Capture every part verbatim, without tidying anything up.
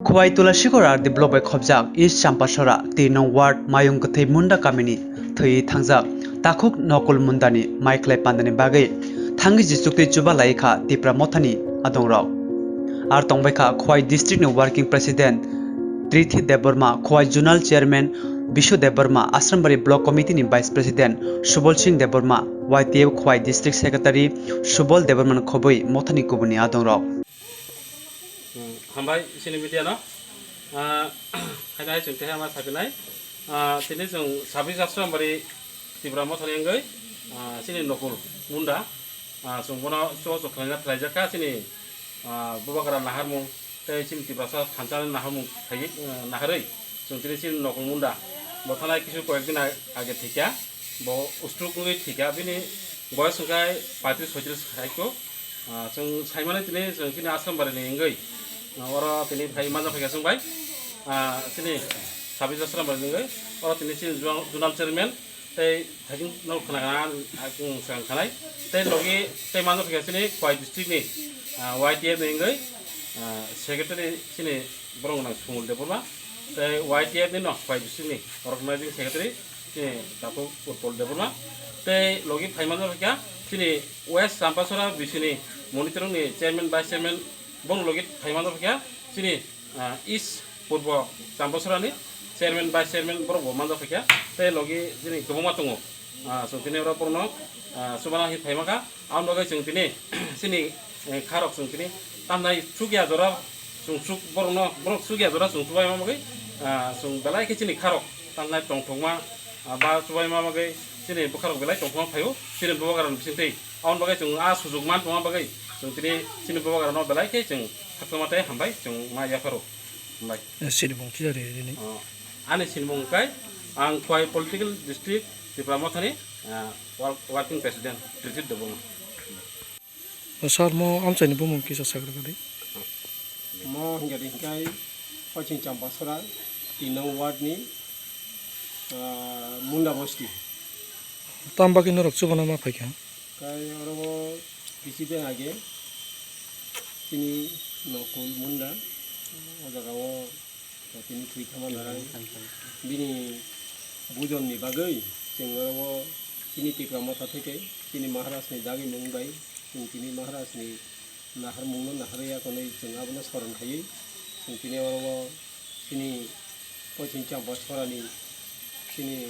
Khowai Tulasikhor R D block bai khobjak East Champasora twi nong ward Mayung Kwthwi Munda kamini thwiwi thangjak takhuk Nokul Mundani maikhlai pandani bagwi thangwi jichuktwi chuba lai kha Tipra Mothani adongrok. Ar tongbai kha Khowai district ni working president Trithi Debbarma, Khowai zonal chairman Bishu Debbarma, Asrambari block committee ni vice president Subol Singh Debbarma, Y T F Khowai district secretary Subol Debbarma ni khobwi Mothani kubuni adongrok. Hmm, hambai chini media no. Ah, haino hai chwng tei ma sapinai. Ah, tini chwng sabis Asrambari Tipra Mothani wngwi, ah, chini Nokul Munda, ah, chwng bono chubachu khlaina phlaijakha chini, ah, Bubagra naharmung tei chini Tiprasa thansa naharmung phaiwi, ah, naharwi chwng tini chini Nokul Munda bo thanai kisu koyekdin ag-, age thwikha, bo stroke wngwi thwikha, bini boyos wngkha paitris soitris haikhe. Ah, chwng saimano tini chwng chini Asrambari ni wngwi, ah, oro tini phai manja phaikha chwng bai, ah, chini sabis Asrambari ni wngwi oro tini chini zonal chairman tei thaiching no khna khna ang swkang khanai tei logi tei manja phaikha chini Khowai district ni, ah, Y T F ni wngwi, ah, secretary chini borok nang Sumul Debbarma tei Y T F ni no Khowai district ni organizing secretary chini Takhuk Utpal Debbarma tei logi phai manja phaikha chini West Champasora B C ni monitoring ni chairman, vice chairman, bong logi phai manja phaikha chini, ah, East Purbo Champasora ni chairman, vice chairman borok bo manja phaikha tei logi chini kwbangma tongo. Ah, chwng tini oro borokno, ah, chubana hinwi phai mankha. Aboni bagwi chwng tini chini, eh, kharok chwng tini tamnai chukya jora chwng chuk borokno, borok chukya jora chwng chubaima bagwi, ah, chwng belai khe chini kharok tamnai tongthokma, ah, ba chubaima bagwi chini bwkharok belai tongthokma phaio chini bubagrani bisingtwi. Aboni bagwi chwng a sujuk man tongma bagwi chwng tini chini bubagrano belai khe chwng khakchangma tei hambai chwng ma yapharo. Hambai. Eh, sinimung kisa ri rini. Oh, ani sinimung kai ang Khowai political district Tipra Mothani, ah, wor-, working president Tirthit Debbarma. O sir, mo amchaini bumung kisa sagra kadi. Mo hingkha di hingkai Pachim Champasora, tin nong ward ni, ah, Munda bosti. Tam bagwi norok chubana ma phaikha? Kai oro o kisi de age chini Nokul Munda, o jaga o tini thwi thangma narai. Bini bujon ni bagwi chwng oro o chini Tipra Motha theke chini Maharaj ni dagi mung bai chwng tini Maharaj ni naharmung no naharwi ya konwi chwng abono soron khaiwi chwng tini oro o chini Pachim Champasora ni chini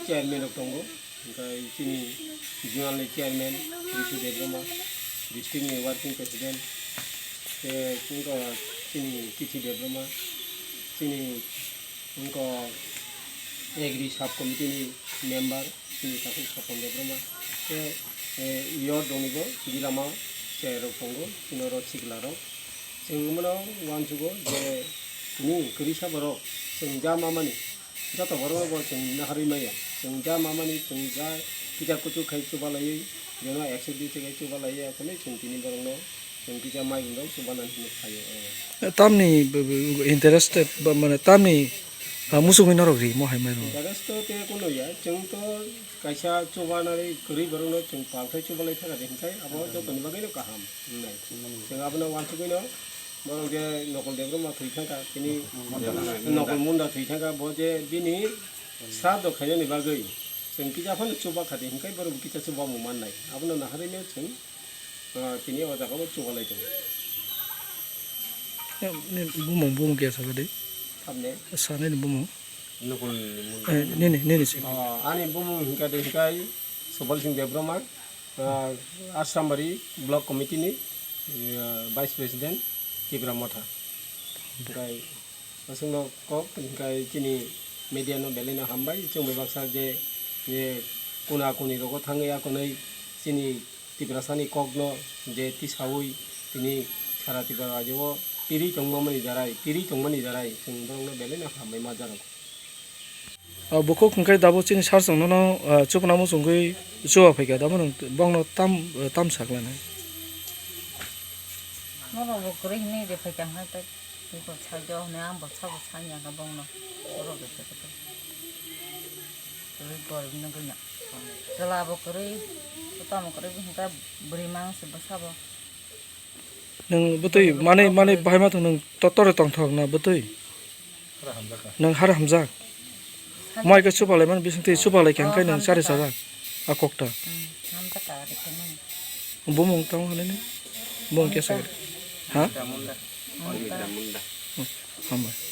chairman rok tongo, hingkai chini zonal ni chairman Bishu Debbarma, district ni working president, tei wngkha chini Tithi Debbarma, chini wngkha agri sub committee ni member, chini Takhuk Sapon Debbarma, tei, eh, yor dongni bo Gilama chair rok tongo, chini oro sikla rok. Chwng bono uansugo je tini kwrwisa borok chwng ja mamani joto borokno bo chwng naharwi maya. Chwng ja mamani chwng ja kisa kuchuk khai chubalaiwi, jono ekso dui khai chubalaiwi, aphano chwng tini borokno chwng kisa mairum rok chubanani hinwi phaio. Tamni b-, b-, interested ba mane tamni, ah, musungwi norok rimo hai mairum. Interest to tei kuno ya, chwng to kaisa chubanani kwrwi borokno chwng palthai chubalai thangkha de hinkhai abo joto ni bagwi no kaham wngnai. Chwng abono uansugwi no borok je Nokol Debbarma thwi thangkha tini Nokol Munda thwi thangkha bo je bini sraddho khainani bagwi chwng kisa phano chuba kha de hinkhai borok bo kisa chubamung mannai abono naharwi no chwng, ah, tini o jaga o chubalai tongo. Ni bumung bumung kisa kadi? Tamni? Sanini bumung. Nokol ni munda. Eh, nini, nini si. Oh, ani bumung hingka de hingkai Subal Singh Debbarma, ah, Asrambari Block Committee ni, eh, Vice President Tipra Motha. Hingkai aswkno kok hingkai chini media no belai no hambai, chwng bai baksa je, je kuna kuni rogo thangwi akonwi chini Tiprasani kokno je tisaui tini sara Tripura rajyo o tiri tongmani jarai, tiri tongmani jarai chwng borokno belai no hambai ma jarogo. Ah, bukhuk hwnkhe dabo chini sar chwng nono, ah, chukna muchungwi chuba phaikha, dabo nwng bokno tam, tam saklanai? Norok bo kwrwi hwnwi de phaikha hwnkhe tei. Tei bo sajak hwnwi ang bo sabo sanya kha bongno. Borok rwkhe kwtwi. Kwrwi gorip nugwi no. Chwla bo kwrwi, tamo kwrwi hwnkhe bwrwi mang se bwsa bo. Nwng bwtwi manwi, manwi bahai ma thung, nwng to-, tore tongthok na bwtwi? Nwng har hamjak. Mai khe chupalai man bising twi chupalai kha hwnkhe nwng chari sajak a kokta. Bumung tamo hwnwi ni? Bumung kesa. Ha? Hambai.